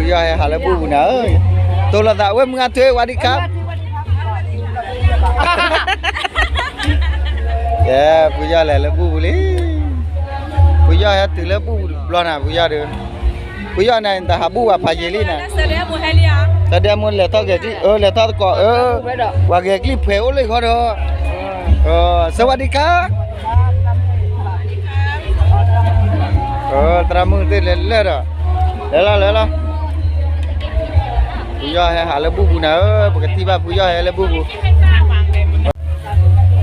ဖုယီၢ်ဟဲဟးလၢဘူၣ်ပူၤနၤဧၢ, တိၢ်လိာ်သးဝဲမုၢ်အါထွဲ ဝါဒံခါ, ကဲ, ဖုယီၢ်လဲၤလၢဘူၣ်ပူၤလံ, ဖုယီၢ်ဟဲတုၤလၢဘူၣ်ပူၤတဘျီနၤ ဖုယီၢ်ဒီး, ဖုယီၢ်န့ၣ် တဟးဘူၣ်ဘၣ်ဖးယံာ်လံနၤ, သဒဲမိၢ်လဲၤထီၣ်ဂဲၤကျိၣ် အၢ လဲၤထီၣ်သကိး အၢ ပှၤဂဲၤကျိၣ်ဖှဲးအိၣ်လၢခီဒီး, စဝါဒံခါ သရၣ်မုၣ်သ့ၣ်လဲၤလၢာ်ဒီး, လဲၤလီၤလဲၤလီၤ, ဖုယီၢ်ဟဲဟးလၢဘူၣ်ပူၤနၤဧၢ, ပကထံၣ်ဘၣ်ဖုယီၢ်ဟဲလၢဘူၣ်ပူၤ,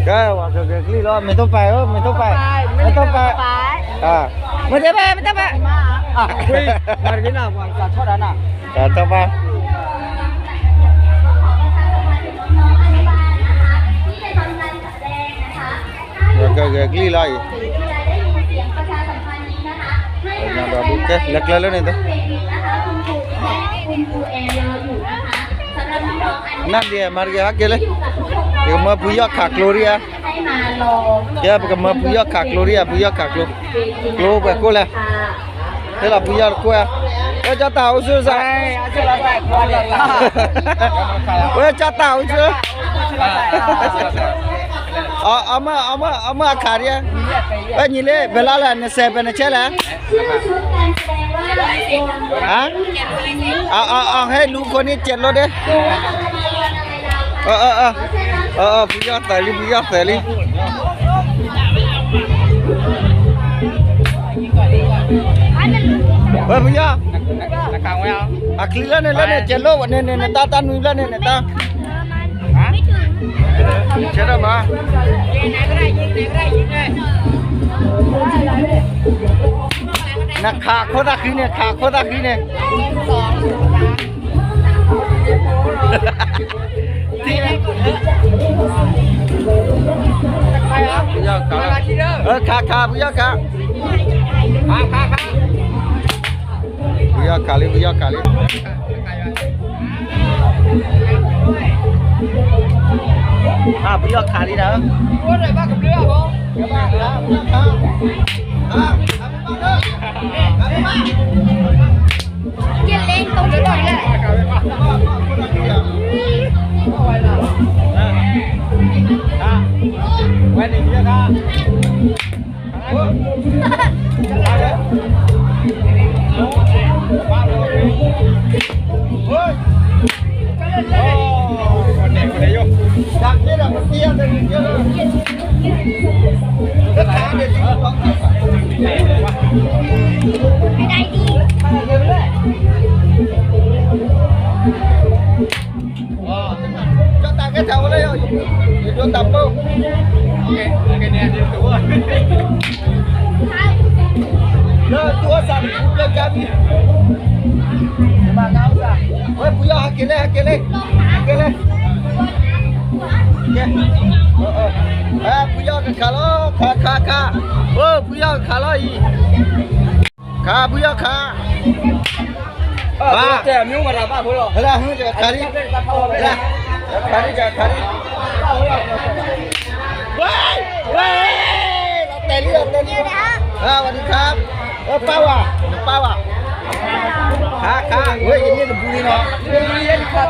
ကဲ ဝၤကဂဲၤကျိၣ်လီၤ မ့ၢ်တပာ်ဧၢ မ့ၢ်တပာ်, မ့ၢ်တပာ်, မ့ၢ်တပာ် မ့ၢ်တပာ်, တပာ် ကဂဲၤကျိၣ်လီၤအံၤ, ကဲ လဲၤကျဲလၢန့ၣ်, နဒံးမၤတဂ့ၤ ဟဲက့ၤလၢ, ပကမၢဖုယီၢ်ခးကျိဒံးဧါ, ကဲ ပကမၢဖုယီၢ်ခးကျိဒံးဧါ ဖုယီၢ်ခးကျိ, ကျိပှဲၤကိၣ်လဲၣ်, ဟဲလီၤဖုယီၢ်တကိၣ်ဧါ, ဝဲကၠီတၢ်အိၣ်ဆူၣ်စး, ဝဲကၠီတၢ်အိၣ်ဆူၣ် အမၢအခးဒံး, ဝဲညီလ့ ပလီၤလၢနစဲးပနဆဲလဲၣ်, ဟဲလူၤခိၣ်န့ၣ် ကဲးလိဒဲး, ဖုယီၢ်သးလံ ဖုယီၢ်သးလံ, ဝဲဖုယီၢ်, အချံလၢန့ၣ်လၢန့ၣ် ကဲးလိန့ၣ်န့ၣ် နတၢ်တၢ်နွံလၢန့ၣ် နတၢ် ဆဲးထီၣ်မး, နခးခိၣ်သၣ်ဃံန့ၣ် ခးခိၣ်သၣ်ဃံန့ၣ်, ခး ခး ဖုယီၢ်ခး, ဖုယီၢ်ခးလံ ဖုယီၢ်ခးလံ, ဖုယီၢ်ခးလံနၤ, ဝဲန့ၣ် ကၠီတၢ်ကဲထီၣ်ဝဲလၢယဒိတၢ်ပၢ, လၢတူၢ်အီၣ်စးတပူၤလၢကၢ်မံၤ, ဝဲဖုယီၢ်ဟဲက့ၤလၢ ဟဲက့ၤလၢ ဟဲက့ၤလၢ, ဖုယီၢ်ကခးလီၤ ခး ခး ခး, အိ ဖုယီၢ်ကခးလီၤအံၤ, ခး ဖုယီၢ်ခး ဘၣ်, တဲမ့ၢ်ဝဲဒၣ်ဘၣ်ဖိလီၤ, ခးလံ, ခးလံ, ခးလံ, ဝဲ ဝဲ လီၤတဲာ်လံလီၤတဲာ်လံ, ဝဲဒံခါ, ဝဲပၢ်ဝဲ, နပၢ်ဝဲ, ခး ခး ဝဲယန့ၢ်တပူၤလံနီၤ, ခး ခး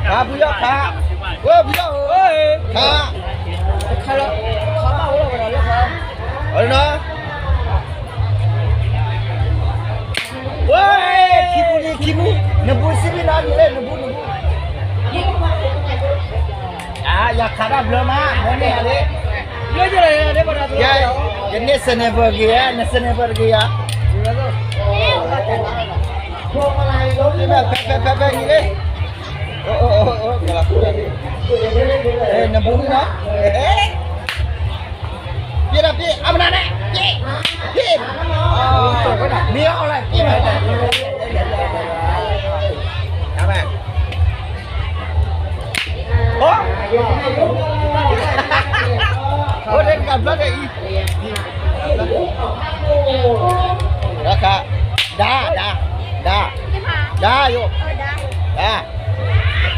ခး ဖုယီၢ်ခး, ဝဲဖုယီၢ်ဧၢ, ခး, ဝဲနီၤ, ဝဲ ခံပူၤလံ ခံပူၤ, နပူၤစံးဘၣ်နီၤ နလဲၣ် နပူၤ နပူၤ, ယခးတၢ်ဘျၢမး မ့ၢ်န့ၣ်လံ, ယန့ၢ် sniper တဂ့ၤဧါ န sniper တဂ့ၤဧါ, ဖဲ ဖဲ ဖဲ ဖဲ နံၤလံ, နပူၤနီၤ, ပြေးတာပြေး အမနာနဲ့ ပြေး ပြေး မင်းအောင်လှိုင် ပြေးမယ် ဟော ဟိုတည်းကဘျီတည်းအံၤ ဒါခါ ဒါ ဒါ ဒါ ဒါယိ ဒါ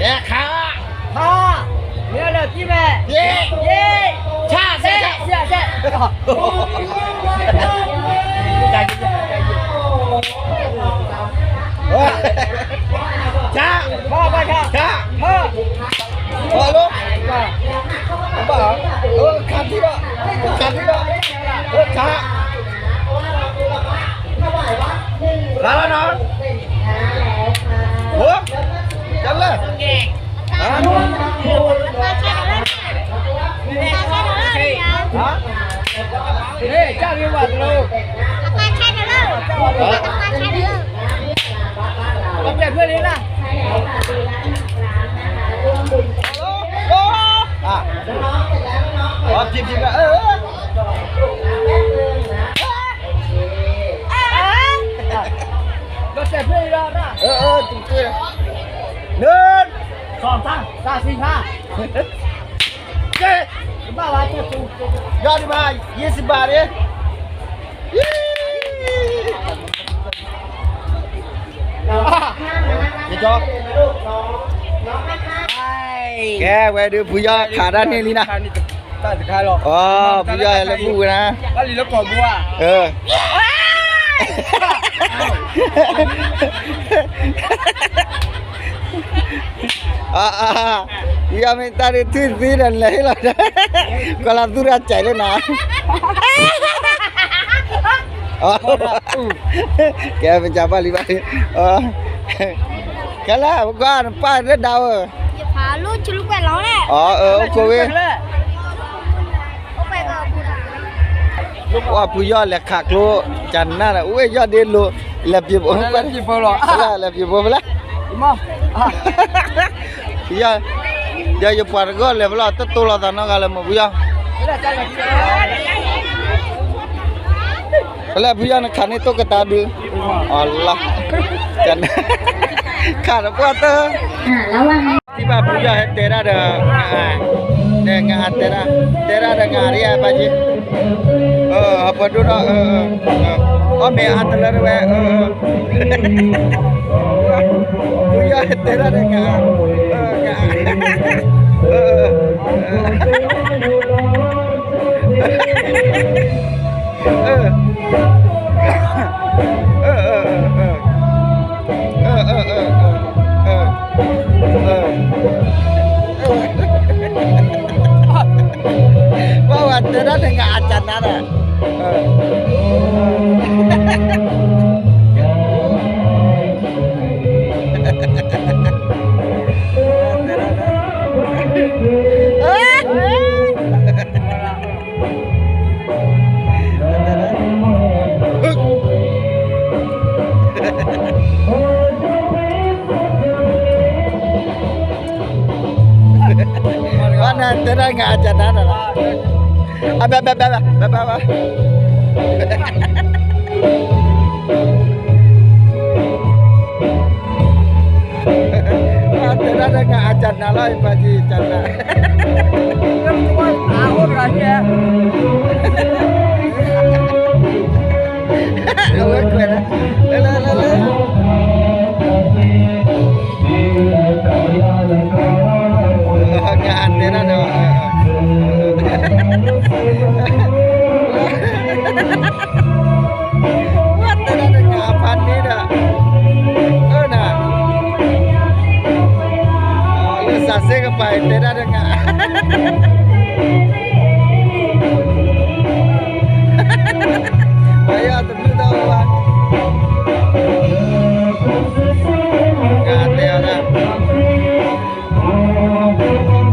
ကဲခါ ခါ မင်းအောင်လှိုင် ပြေးမယ် ပြေး ပြေး ချ ဆဲ ဆဲ ဆဲ ဆၣ်, ဆၣ်, ဆၣ်, ဘၣ်လီၤ, ဘၣ်, ခးထံဒီး, ခးထံဒီး, ဆၣ်, ခးလီၤနီၤ, ဟိ, ကလဲၣ်, ဟါ ဟါ, ဟ့ၣ် ကၢ်ဂ့ၤဝဲတလိၣ်, အပၢ်ဆဲးတလၢ, အပၢ်ဆဲးတလၢ, အပၢ်ဆဲးတလၢ, အ, အ, အ, အ, န, စီၤသး, သးစံဖါ, ကဲ, ဘၣ်ဘၣ်, ယီၤဒံးဘၣ်, ယဲၢ်စံးဘၣ်ဒံး, ယ, ကဲ, ဝဲဒုး ဖုယီၢ်ခးတၢ်န့ၢ်လံနၤ, အ, ဖုယီၢ်လၢဘူၣ်ဝဲနၤ, အ, အ, ဖုယီၢ်မ့ၢ်တၢ်ဒုးထံၣ်သံဒီးလဲၤဟ့ၣ်လီၤ, ကွၢ်လၢသူၣ်ရၢ်စဲးလၢနၤ, ကဲ ပကဘၣ်လံဘၣ်လံ, ကဲလၢ ပကွၢ်နပၢ်လၢဒၣ်ဧၢ, အ, အိၣ်ခိးဝဲ, ပှၤဖုယီၢ်လဲၤခးကျိ ကနၣ်ဒီး အိၣ်ဝဲယီၢ်ဒ့လိၤ, လဲၤပျံၤပိၤ, လဲၤပျံၤပိၤဖဲလဲၣ်, ယပှၤတဂီၢ်လဲၤဖဲလဲၣ် တတိၢ်လီၤသးနီတဂၤလၢၤ မ့ၢ်ဖုယီၢ်, ဖဲလဲၣ်ဖုယီၢ်နခးန့ၢ်တိၢ်ကတာ်ဒုး, အလီၤ, ခးတပှၢ်တၢၢ်, ထံၣ်ဘၣ်ဖုယီၢ်ဟဲတဲဒၣ်ဒီး, နငါတဲဒၣ်, တဲဒၣ်ဒီးငါဒ်အံၤဘၣ်က့ၤ, ဟီၣ်ပှၢ်ဒိၣ်ဒီး, အီၣ်မ့ၤအါတလၢတဝဲ, ဖုယီၢ်ဟဲတဲဒၣ်ဒီးငါ, ငါ ဘၣ်ဝဲတဲဒၣ်န့ၣ် ငါအကနါဒီး, ဘၣ်နၤတဲဒၣ်ငါအကနါဒီး, အဘဲဘဲဘဲဘဲဘဲဘဲ, တဲဒၣ်တဂၤအကနၤလီၤ အံၤပှၤကံကနၤ, အဝဲကွဲးဒၣ်, လၢလၢလၢလၢ, တဲဒၣ်ဒီး တဲဒၣ်တဂၤဖးန့ၣ်ဒီး, အၢနၤ, လၢစးစ့ကပၤအံၤတဲဒၣ်တဂၤ, ပယီၤတဘျုးတၢ်အိၣ်ဘၣ်, တဲအီၤဒၣ် ပှၤကံနတဲအီၤ, ပှၤကံနတဲအီၤ နဟး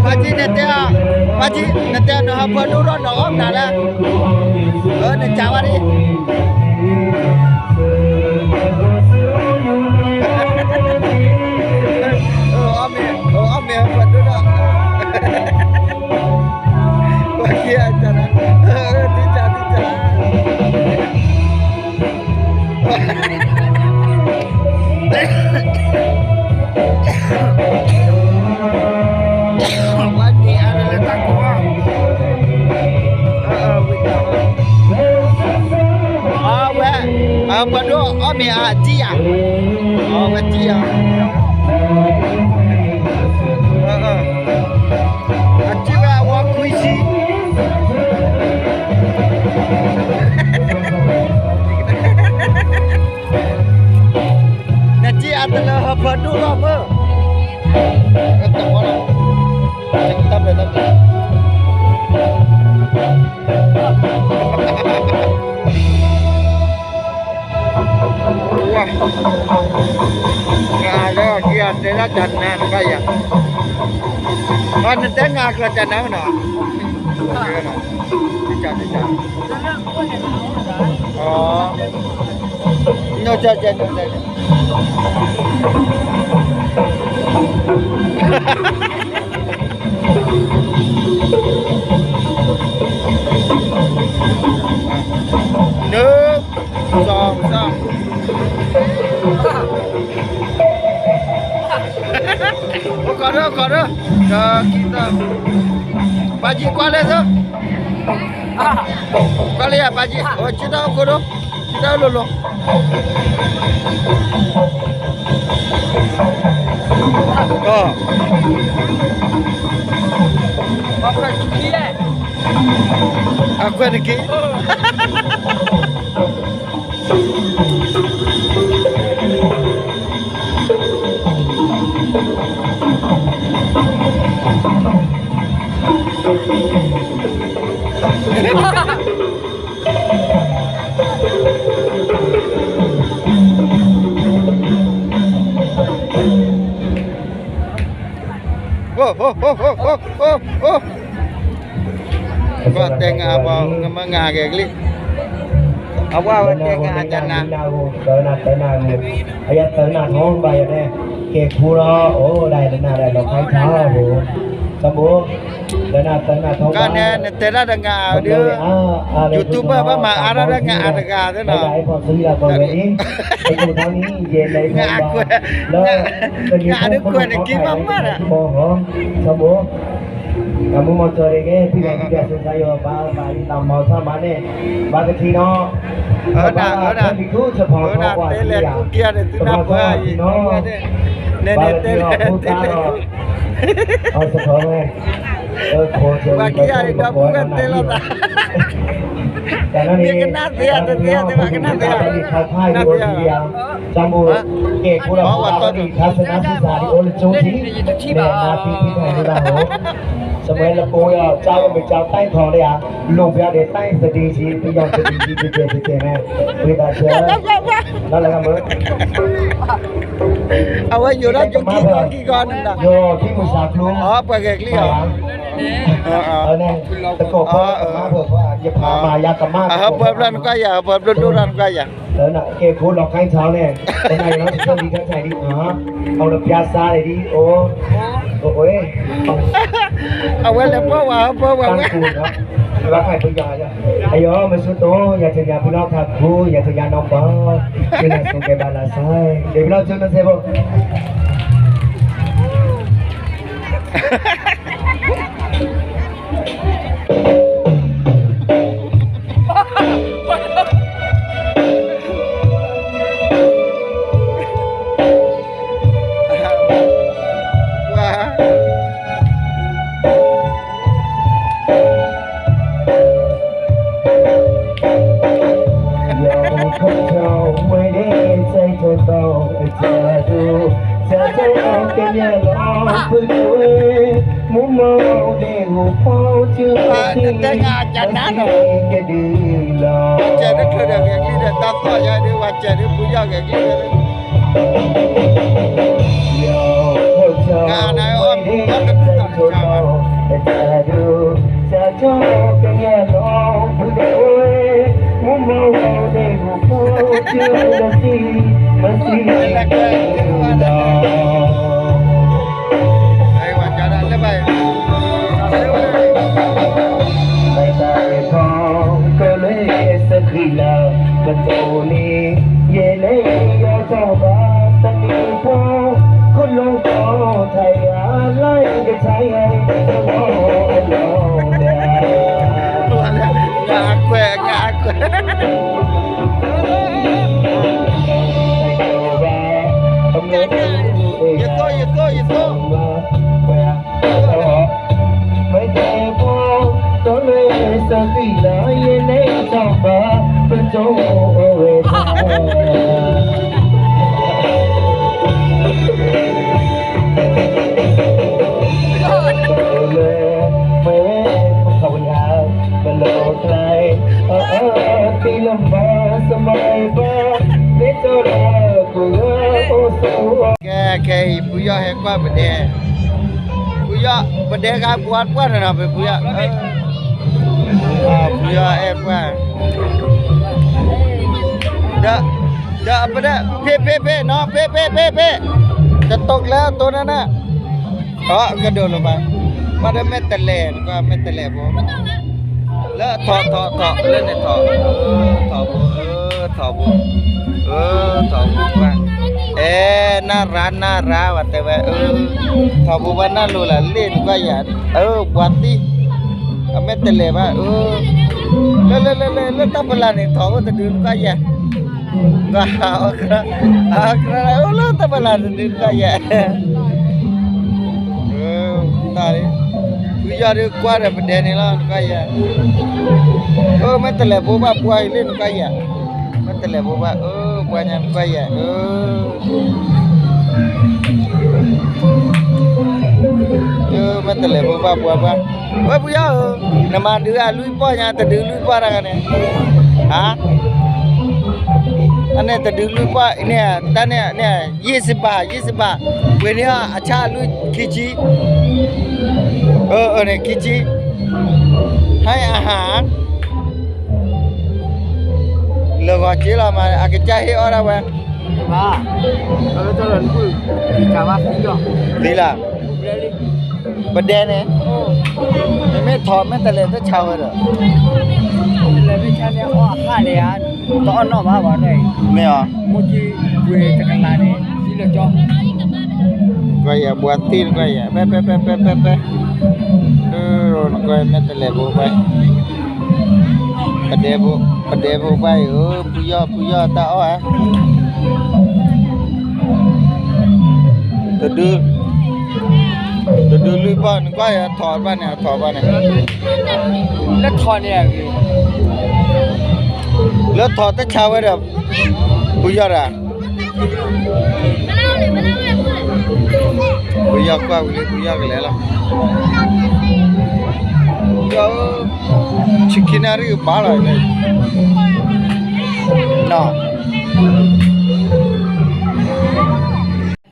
ပှၤဒိၣ်ထီၣ်နီၤအီၣ်မနုၤလဲၣ်, အၢ နကးဝဲဒၣ်, အီၣ်မ့ၤ အီၣ်မ့ၤဟးပှၤဒိၣ်ထီၣ်, ပှၤကံအကနၤ, အၢ တံကးတံကး ဝဲန့ၣ်အါလၢတၢ်ကိး, အဝဲ, အပှၤဒိၣ်အီၣ်မ့ၤအါ တံယၤ, အဝဲတံယၤ, အတံဝဲအဝဲခွံဆံ, ဝါ, အဂၤက့ၤအတဲဒၣ်တၢ်နါတဘၣ်ယၤ, အနတဲငါကျီၢ်တၢ်နါနီၤ, တၢ်တၢ်, အ, န, န, စီၤ, စီၤ, အိၣ်ခိးဒီး အိၣ်ခိးဒီး, ဒီးခံသၢ, ပာ်ကံကွၢ်လဲၣ်သၢ, ကွၢ်လၢယၤပာ်ကံ, အိၣ်ဆံတၢ်အိၣ်ခိးဒီး, ဆံတၢ်လိၤလိၤ, အ, အခွဲးတက့ၢ်. ပှၤတဲငါဘၣ် ကမၢငါဂဲၤကလံၣ်, အဝဲဝဲတဲငါတၢ်နါ, အယတၢ်နါထီၣ်ဘၣ်ယၤန့ၣ်, ကဲၤခိၣ်လီၤ, အိၣ်ဒၣ်ယတၢ်နါဒီးလီၤခါဆါဘိ, တၢ်ဘိ, တၢ်နါတၢ်နါထီၣ်ဘၣ်, နတဲဒၣ်ဒီးငါဒီး, YouTuber ဘၣ်မၤအါထီၣ်ဒီးငါအါတဂၤသ့ၣ်နီၤ, တၢ်နါ, ငါအခွဲး, ငါအခွဲးတက့ၢ်မးမးဒီး တၢ်မုၢ်မီၤကၠီၤတဂ့ၤ ဖံဂၤဖံဂၤ စံးစါယွၤ ပၢ်ပၢ်လံတၢ်မၤဆါမၤန့ၣ်, ဘၣ်ကထံနီၤ, ဘၣ်လံထူစဖီထီၣ်ပှၤခံဂၤ, စဖီထီၣ်ပှၤခံနီၤ, ဘၣ်ကထံအီၤဖိသၣ်ဒီး, အစဖီဝဲ, ပှၤခံဂၤဒီးပှၤတဲလိာ်သး, တၢ်န့ၣ်, တၢ်န့ၣ်, တၢ်မုၢ်ကဲၤခိၣ်ဒီးဖိသၣ်ဒီး ခါဆူညါဆူညါဒီး အိၣ်လၢကၠိထံး, မ့ၢ်နါထံထံထီၣ်န့ၣ်ဘၣ်ဟိ, စမ့ၢ်လၢကိးဝဲအီၤ ကၠါကမုၢ်ကၠါတၢ်ထီၣ်န့ၣ်ဧါ, လိၣ်ဘၣ်ဒီးတၢ်သဒံးဆံး ပယီၤသဒံးဆံး တကဲးတကဲးန့ၣ်, ဝံသးစူၤ, လၢလၢကမုၢ်, အဝဲယိၤထီၣ်ကၠိခံဂီၢ်ခံဂီၢ်န့ၣ်ဒီး, ယိၤထံမုၢ်ဆါကျိ, ပှၤဂဲၤကလံၣ်အီၤ, တကိးဖိမါဖိခွါ ယဖးမၤယၤကမၣ် ဟၢဖၢဖျၢၣ်နကွၢ်ယၤ ဟၢဖၢဖျၢၣ်ဒိၣ်တၢ်နကွၢ်ယၤ ကဲဖိလီၤခါဆါန့ၣ်, တနၤအံၤလီၤ တဆၢလံခါဆါဒံး, အဝဲပျါစါန့ၣ်ဒံး, အိၣ်, အိၣ်, အဝဲလဲၤပှၢ်ဝဲ ဟၢဖၢဝဲဝဲ, အယီၤမ့ၢ်ဆူတိၤ ယၤတယၤဖုလီၤခါခူ ယၤတယၤနီၢ်ပီၤ, မ့ၢ်လၢဆိကဲဘၣ်လၢစါ, ကဲဖုလီၤဆိကစဲးဖိ တဲနၤကနၣ်နီၤ, ဝဲစဲးဒုးချုးဒီးဂဲၤကလံၣ်ဒီး တၢ်သီၣ်ယါဒုး ဝဲစဲးဒုးဖုယီၢ်ဂဲၤကလံၣ်ဒီး ဂၤနၤအီၣ်မူအီၣ်ကဒုၣ်သီၣ်တကၢဘၣ် မ့ၢ်တၢ်အံၤဖီကလၢစဃံလၤ ပတိၢ်န့ၣ် ယဲၢ်လဲၤယီၤစီၤဘၣ်တနံၤဖီ ခိၣ်လိာ်ကီထါယၤ လၢကထါယၤ တဂီၤအလီၢ်ဒၣ် ငါအခွဲး ငါအခွဲး ယသိ ယသိ ယသိ မ့ၢ်တဲဖိ တိၢ်လၢစဃံလၤ ယဲၢ်လဲၤစီၤဘၣ် ပတိၢ်အိၣ်ဝဲဒၣ် တိၢ်လၢ ပဝဲ ပခီၣ်ဝဲဒၣ် ကဲ ခဲအံၤ ဖုယီၢ်ဟဲကွၢ်ပဒဲ, ဖုယီၢ် ပဒဲဂၤပှၤတပှၢ်န့ၣ်နီၤ ဖုယီၢ်, ဖုယီၢ်အဲၣ်ပှၢ်, ဒီး ဒီးပဒဲ ဖ့ဖ့ဖ့နီၤ ဖ့ဖ့ဖ့ဖ့, တတိာ်ကျဲအတိာ်န့ၣ်န့ၣ်, အကဒိၣ်လီၤဘၣ်, ဘၣ်ဒီးမဲာ်တဲးလဲး နကွၢ်မဲာ်တဲးလဲးဖိ လၢထီၣ်ထီၣ်ထီၣ်လၢန့ၣ်ထီၣ်, ထီၣ်ဖိ ထီၣ်ဖိ, ထီၣ်ဖိဘၣ်, အဲ နၢ်ရၢ်နၢ်ရၢ် ဝဲတဲဝဲ, ထီၣ်ဖိဘၣ်နၢ်လိၤလၢ်လ့ၣ် နကွၢ်ယၤ, ပှၤသံ, အမဲာ်တဲးလဲးဘၣ်, လၢလၢလၢလၢလၢတၢ်ပလၢ်န့ၣ် ထီၣ်အိၣ်တဒု နကွၢ်ယၤ အကြၢးလၢတၢ်ပလၢ်တဒုကယဲၢ်, တၢ်လံ, ဖုယီၢ်ဒုးကွၢ်ဒီးပဒဲန့ၣ်လီၤ နကွၢ်ယဲၢ်, အမဲာ်တဲးလဲးဖိဘၣ်ပှၤအံၤလၢ နကွၢ်ယဲၢ်, မဲာ်တဲးလဲးဖိဘၣ် ပှၤညါ နကွၢ်ယဲၢ်, မဲာ်တဲးလဲးဖိဘၣ်ပှၤဘၣ်, ဝဲဖုယီၢ်ဧၢ, နမၤဒုးအလွံၢ်ပီၢ်ညါ တဒုလွံၢ်ပီၢ်တၢ်ဂၤန့ၣ်, ဟါ အန့ၣ်တဒုလွံၢ်ပီၢ်န့ၣ် တၢ်န့ၣ်န့ၣ် ယ့ၢ်စံဘၣ် ယ့ၢ်စံဘၣ်, ပှ့ၤန့ၢ်အီၤအဆၣ်အလွံၢ်ခံဆံ, အန့ၣ်ခံဆံ, ဟဲအဟါ, လၢဂီၤက့လီၤမး အကစၢ်ဟ့ၣ်အီၣ်ဒၣ်ဝဲ, သံလၢ ပဒဲန့ၣ်, မ့မ့ၢ်ထီၣ်မဲာ်တဲးလဲးတဆါဝဲဒီး, မ့ၢ်အီၤ, ကွၢ်ယၤဘှါသ့ၣ်နကွၢ်ယၤ ပဲပဲပဲပဲပဲပဲ, နကွၢ်မဲာ်တဲးလဲးဖိဘၣ်, ပဒဲဖိ, ပဒဲဖိဘၣ်အံၤဧၢ ဖုယီၢ် ဖုယီၢ်တၢ်အီၣ်ဧါ တဒု, တဒုလွံၢ်ပီၢ် နကွၢ်ယၤထီၣ်ဘၣ်န့ၣ် အထီၣ်ဘၣ်န့ၣ်, လၢထီၣ်န့ၣ်, လၢထီၣ်တဆါဝဲဒီး, ဖုယီၢ်ဒီး, ဖုယီၢ်ကွၢ်ဝံၤလံ ဖုယီၢ်ကလဲၤလီၤ, ဖုယီၢ်ဧၢ, ဆံခံနၣ်ရံၣ်ကဘၣ်လီၤ, နီၤ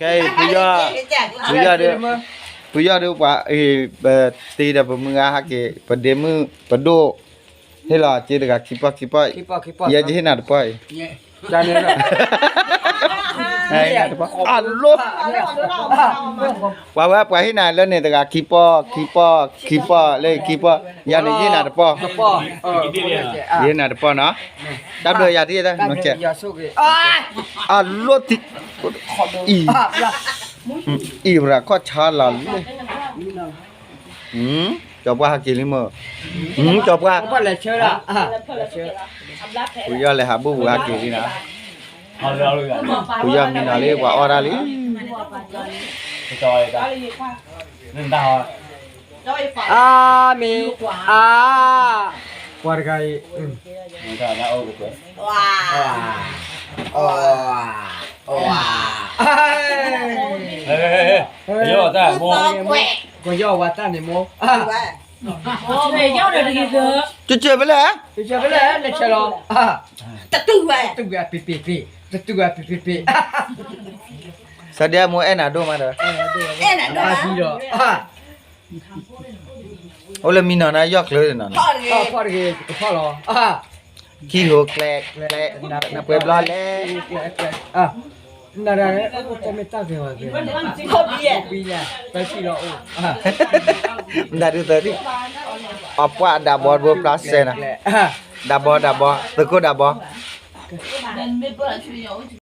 ခဲအံၤ ဖုယီၢ်, ဖုယီၢ်ဒီး, ဖုယီၢ်ဒီးပှၤ, ပတ့ဒီးပမုၢ်ဂၤဟဲက့ၤ ပဒ့မုၣ်ပဒိၣ်, ဟ့ၣ်လီၤက့ၤတဂၤခံပီၢ်ခံပီၢ်, ယဲယဟ့ၣ်နၤတပီၢ်အံၤ, အလိၣ်, ပှၤဝဲပှၤဟ့ၣ်နၤလၢန့ၣ်တဂၤခံပီၢ်ခံပီၢ်ခံပီၢ်လၢခံပီၢ်, ယၤန့ၣ်ယဟ့ၣ်နၤတပီၢ်, ယဟ့ၣ်နၤတပီၢ်နီၤ, တၢ်ဘျုးယၤတ, အလိၣ်, အံၤ, အံၤရၤခီၣ်ဆါလီၤလံ, ကၠီပှၢ်ဟးက့ၤလံမ့ၢ်, ကၠီပှၢ်, ဖုယီၢ်လဲၤဟးဘူၣ်ပူၤဟးက့ၤလံနီၤ, ဖုယီၢ်မံနီၤလံ ပှၤအီၣ်ဒၣ်လံ, အါမ့ၢ်, အါ, ပှၤတဂၤအံၤ, အ, အ, ကယီၢ်ဝဲတၢ်န့ၣ်မိၢ်, ကစၢၢ်ဖဲလဲၣ်, ကစၢၢ်ဖဲလဲၣ်, နဆဲးလီၤ, တတူၢ်ဝဲ, တတူၢ်ဝဲ, ပ့ၤပ့ၤပ့ၤ, တတူၢ်ဝဲ ပ့ၤပ့ၤပ့ၤ, စးဒဲအမိၢ်အဲၣ်နၤဒိၣ်မးဒီး, အဲၣ်နၤဒိၣ်မးဒီး, အိၣ်လၢမံနီၤန့ၣ် ယီၢ်ချၢနီၤ, ဖီၣ်တဂ့ၤ ကဖီၣ်လီၤ, ခံလိၤကျဲ, ကျဲ, နပှဲၤဘျီလဲၣ်, နဒၣ်, နဒၣ်ဒုးသၢထံၣ်, အပှၢ်ဒၣ်ဘီတဘိဖျါစဲနၤ, ဒၣ်ဘီဒၣ်ဘီ သုးခိၣ်ဒၣ်ဘီ,